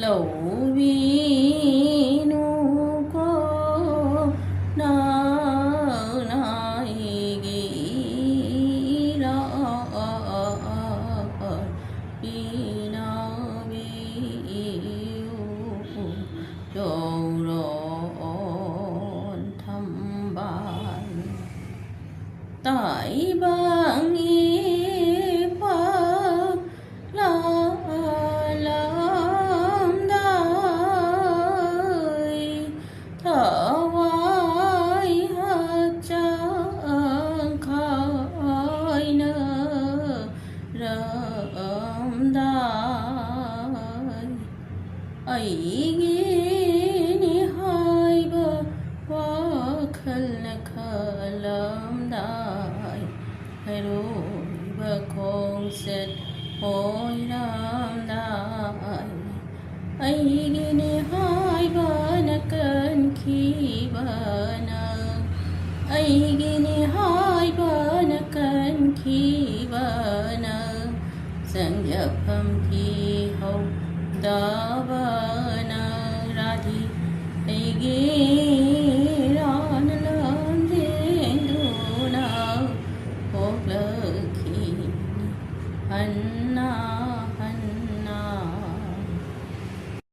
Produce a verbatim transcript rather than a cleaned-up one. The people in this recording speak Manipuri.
ꯂꯧꯕꯤꯅꯨꯀꯣ ꯅꯥꯅꯥꯏꯒꯤ ꯏꯔꯥꯜ ꯄꯤꯅꯕꯤꯌꯨ ꯆꯣꯔꯣꯟ ꯊꯝꯕꯥꯜ꯫ ꯇꯥꯏꯕꯪ ꯏꯄꯥꯛ ꯂꯥꯂꯝꯗꯥꯏ ꯊꯋꯥꯏ ꯍꯛꯆꯥꯡ ꯈꯥꯏꯅꯔꯝꯗꯥꯏ ꯑꯩꯒꯤꯅꯤ ꯍꯥꯏꯕ ꯋꯥꯈꯜꯅ ꯈꯜꯂꯝꯗꯥꯏ ꯑꯔꯣꯏꯕ ꯈꯣꯡꯆꯠ ꯑꯣꯏꯔꯝꯗꯥꯏ ꯑꯩꯒꯤꯅꯤ ꯍꯥꯏꯕꯅ ꯀꯟꯈꯤꯕꯅ ꯑꯩꯒꯤꯅꯤ